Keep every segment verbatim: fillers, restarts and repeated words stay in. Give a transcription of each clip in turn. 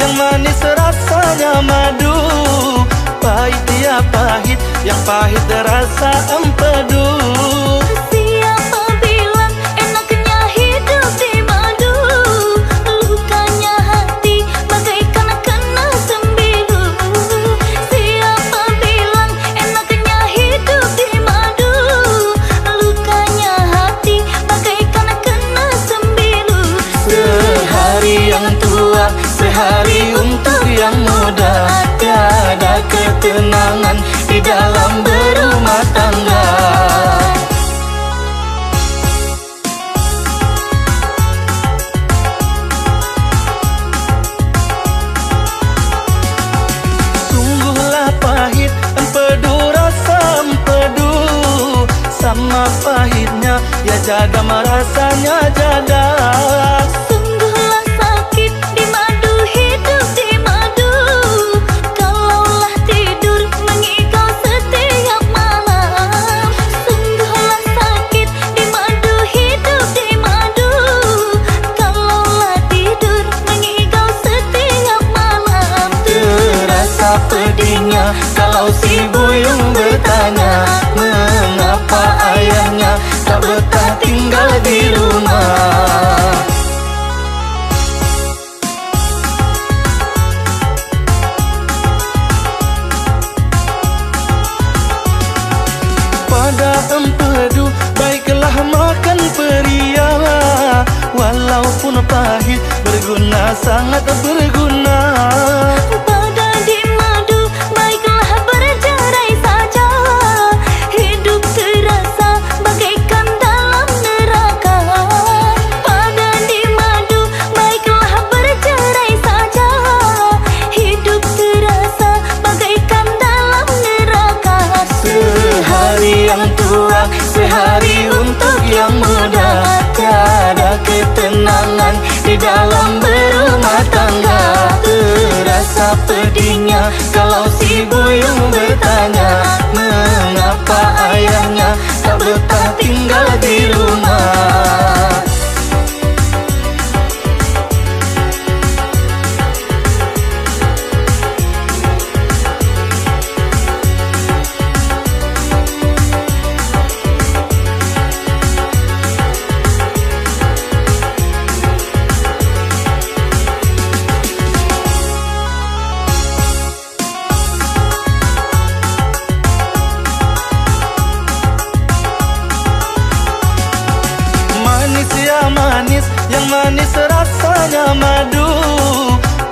Yang manis rasanya madu, pahit dia pahit, yang pahit rasa empedu. Siapa bilang enaknya hidup di madu? Lukanya hati bagaikan kena sembilu. Siapa bilang enaknya hidup di madu? Lukanya hati bagaikan kena sembilu. Sehari yang tua, sehari untuk yang muda. Tiada ketenangan di dalam berumah tangga. Sungguhlah pahit empedu rasa empedu, sama pahitnya ya jadam rasanya jadam. Sungguhlah sakit di madu, hidup di madu. Kalaulah tidur mangigau setiap malam. Sungguhlah sakit di madu, hidup di madu. Kalaulah tidur mangigau setiap malam. Terasa pedihnya kalau si buyung bertanya, mengapa ayahnya tak betah tinggal di rumah. Pada empedu, baiklah makan peria, walaupun pahit, berguna, sangat berguna. Pada di madu, baiklah bercerai saja, hidup terasa bagaikan dalam neraka. Pada di madu, baiklah bercerai saja, hidup terasa bagaikan dalam neraka. Sehari yang tua, sehari untuk yang muda. Tiada ketenangan di dalam berumah tangga. Terasa pedihnya kalau si buyung bertanya, mengapa ayahnya tak betah tinggal di rumah. Manis ya manis, yang manis rasanya madu.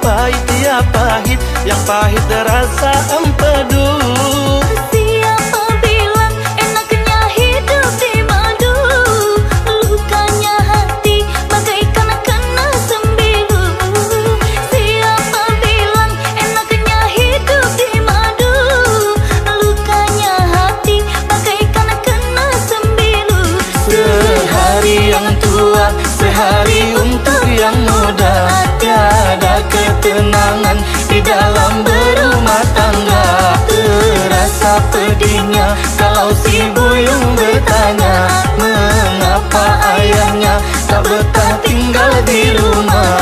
Pahit ya pahit, yang pahit rasa empedu. Siapa bilang enaknya hidup di madu? Lukanya hati bagaikan kena sembilu. Siapa bilang enaknya hidup di madu? Lukanya hati bagaikan kena sembilu. Sehari yang tua, sehari untuk yang muda. Tiada ketenangan di dalam berumah tangga. Terasa pedihnya kalau si buyung bertanya, mengapa ayahnya tak betah tinggal di rumah.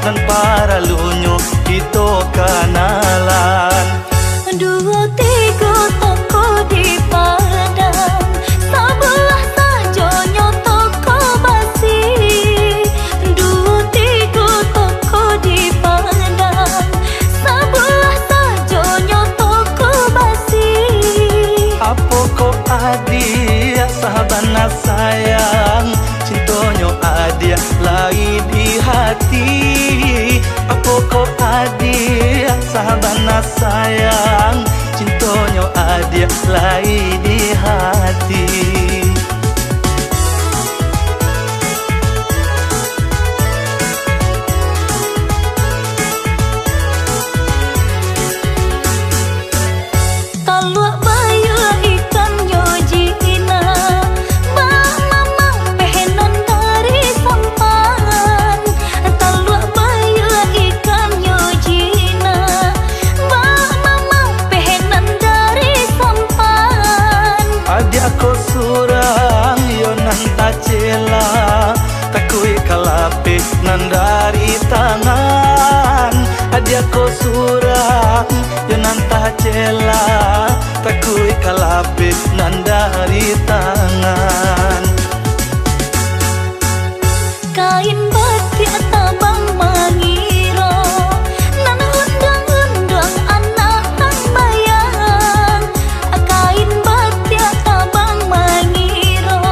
Nan paralunyo kito kanalan. Duo tigo toko di Padang, sabuah sajonyo toko basi. Duo tigo toko di Padang, sabuah sajonyo toko basi. Apo kok adiak sabana sayang, cintonyo adiak lai di hati. Apo kok adiak sabana sayang, cintonyo adiak lai di hati. Taluak bayua ikannyo jinak, bak mamang pehenan dari sampan. Taluak bayua ikannyo jinak, bak mamang pehenan dari sampan. Adiak ko surang, iyo nan tacela, takuik ka lapeh nan dari tangan. Adiak ko surang, iyo nan tacela, takuik ka lapeh nan dari tangan. Kain batiak tabang mangiro, nan unduang-unduang anak rambayang. Kain batiak tabang mangiro,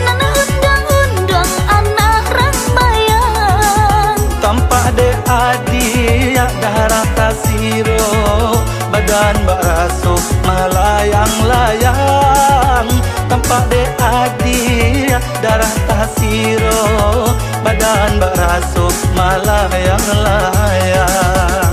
nan unduang-unduang anak rambayang. Tampak dek adiak darah tasiro, badan bak raso malayang-layang. Tampak dek adiak darah tasiro, badan bak raso malayang-layang.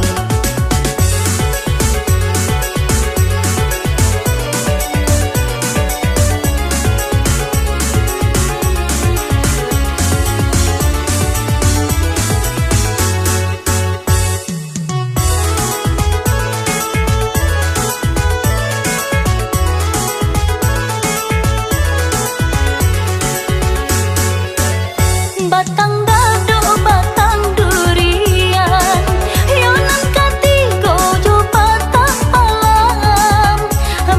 Batang gadok, batang durian, iyo nan katigo jo batang palam.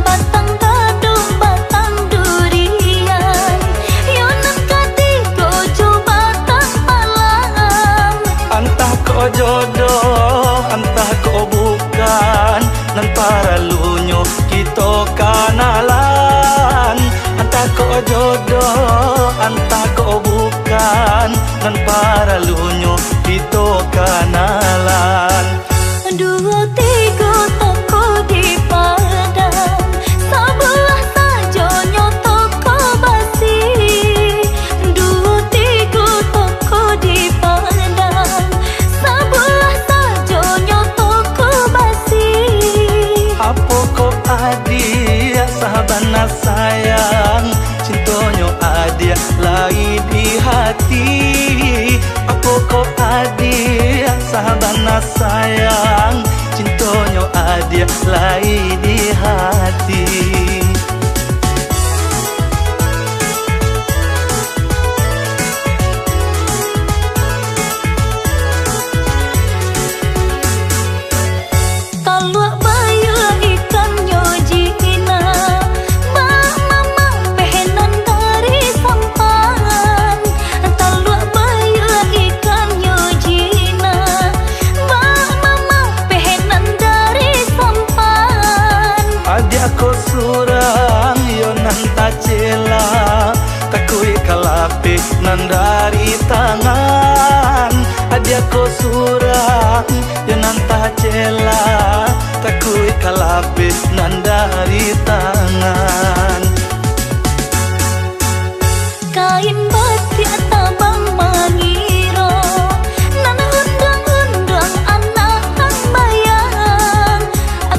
Batang gadok, batang durian, iyo nan katigo jo batang palam. Antah ko jodoh, antah ko bukan, nan paralunyo kito kanalan. Antah ko jodoh, antah ko bukan, nan paralunyo kito kanalan. Duo tigo toko di Padang, sabuah sajonyo toko basi. Duo tigo toko di Padang, sabuah sajonyo toko basi. Apo kok adiak sabana sayang, cintonyo adiak lai di hati. Apo kok adiak sabana sayang, cintonyo adiak lai di hati. Taluak bayua ikannyo jinak, bak mamang pehenan dari sampan. Taluak bayua ikannyo jinak, bak mamang pehenan dari sampan. Adiak ko surang, iyo nan tacela, takuik ka lapeh nan dari tangan. Adiak ko surang, iyo nan tacela, takuik ka lapeh nan dari tangan. Kain batiak tabang mangiro, nan unduang-unduang anak rambayang.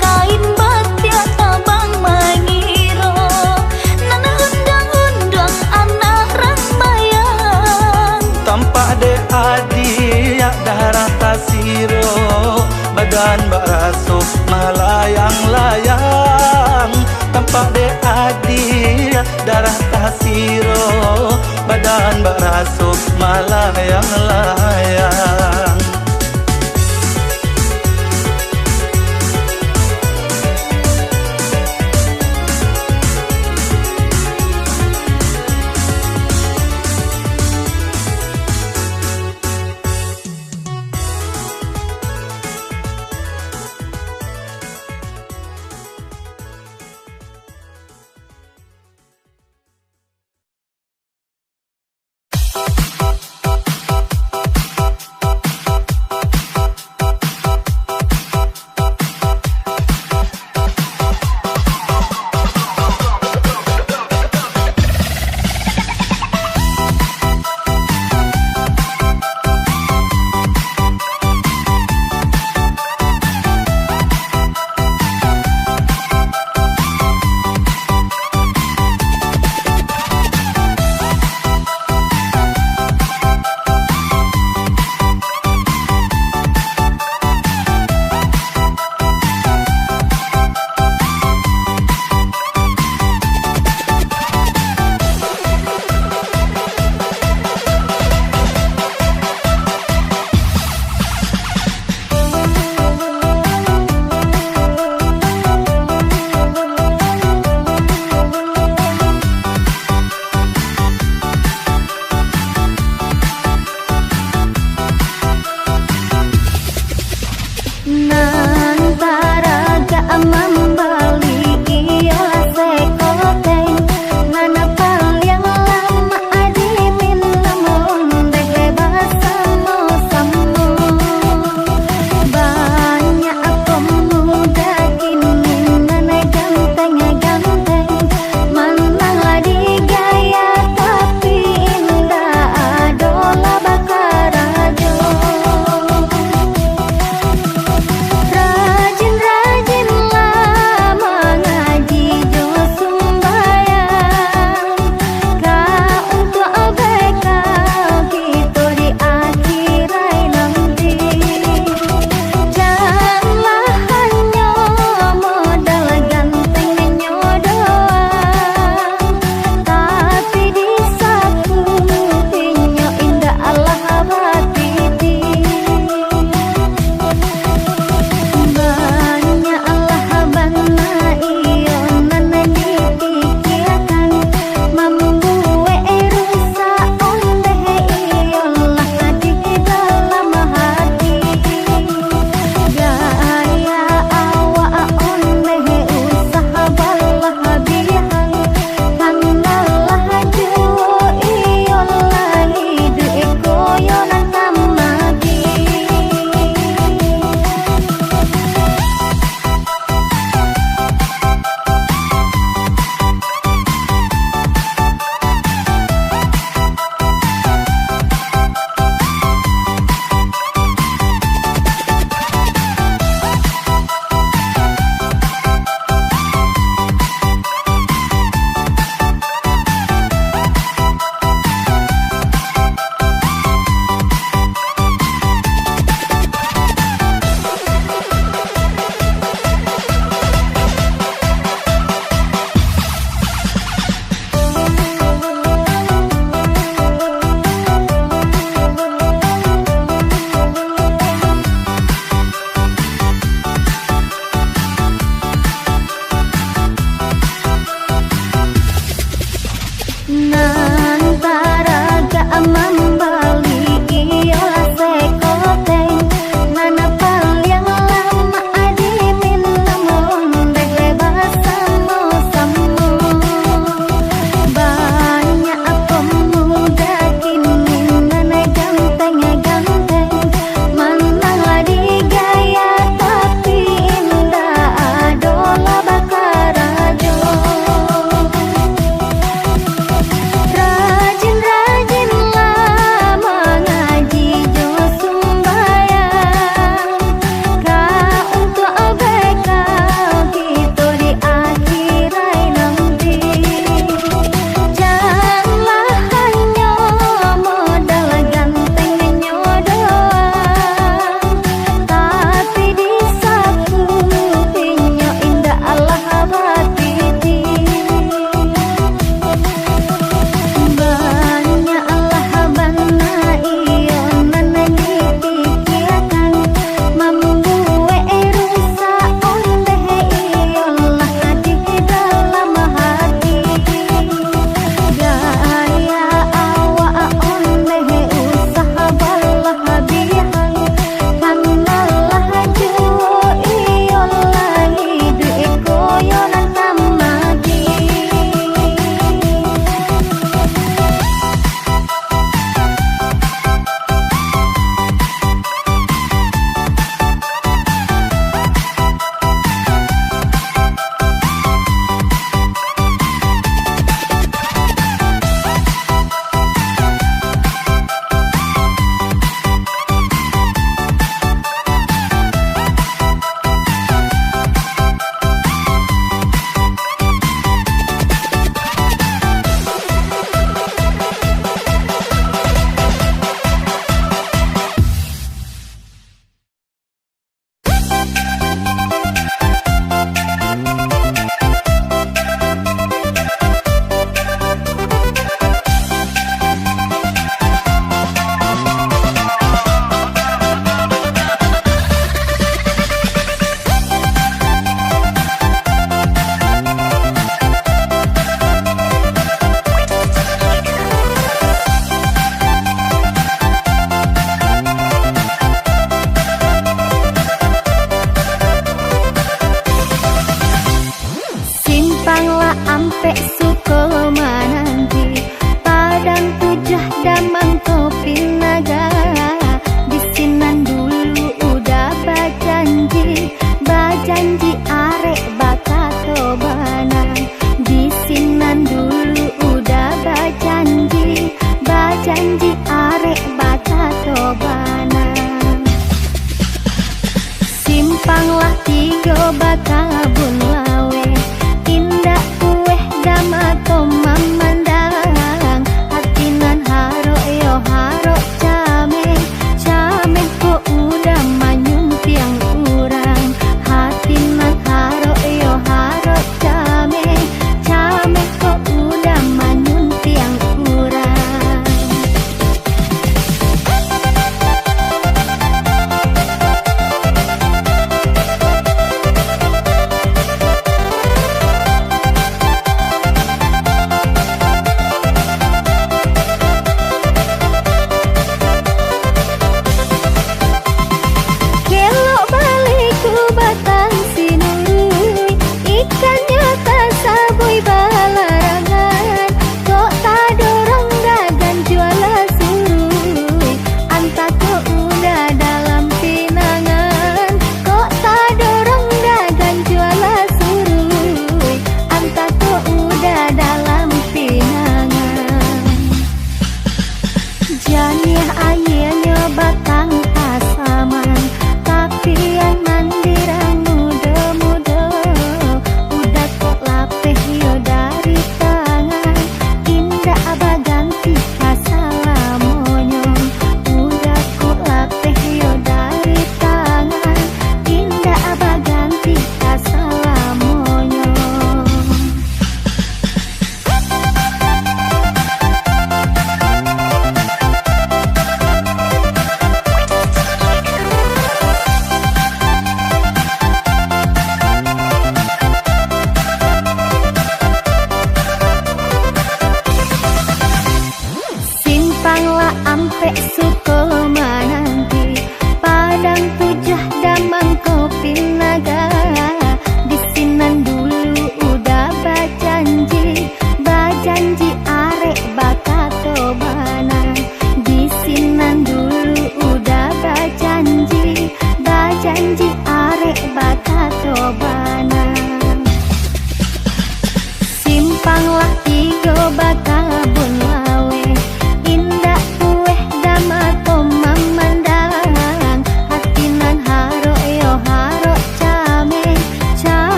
Kain batiak tabang mangiro, nan unduang-unduang anak rambayang. Tampak dek adiak darah tasiro, badan bak raso malayang-layang. Tampak dek adiak darah tasiro, badan Baraso malayang-layang.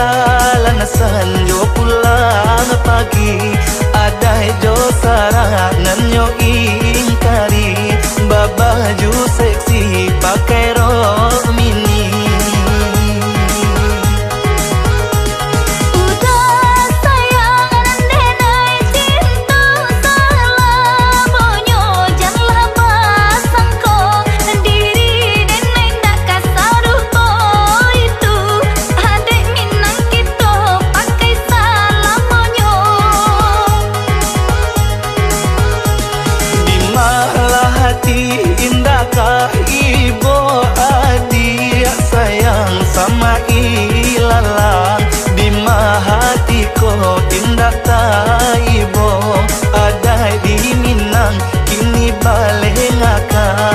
Jalan sanjo pulang pagi, adaik jo sarangan nyo ingkari, babaju seksi pakai rok mini. Udah sayang nan denai cinto salamonyo, janlah basangko diri denai ndak ka sarupo itu. Adaik Minang kito pakai salamonyo. Di malah hati indak ka ibo, adiak sayang sama ilalang. Di ma hati ko indak taibo, adaik di Minang kini balengakang.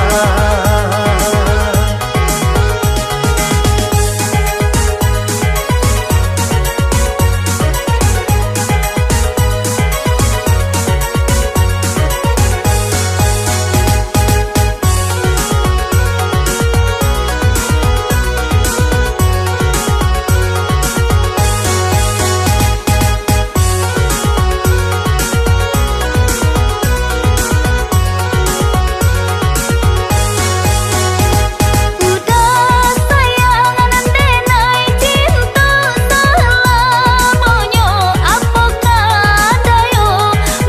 Udah sayang nan denai cinto salamonyo, apo ka dayo,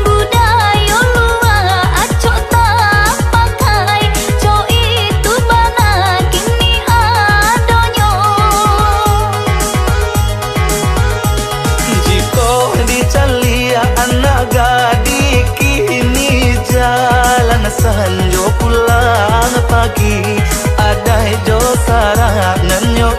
budayo lua acok tapakai, co itu bana kini adonyo. Jikok dicaliak anak gadih kini, jalan sanjo pulang pagi, adaik jo sarangan nyo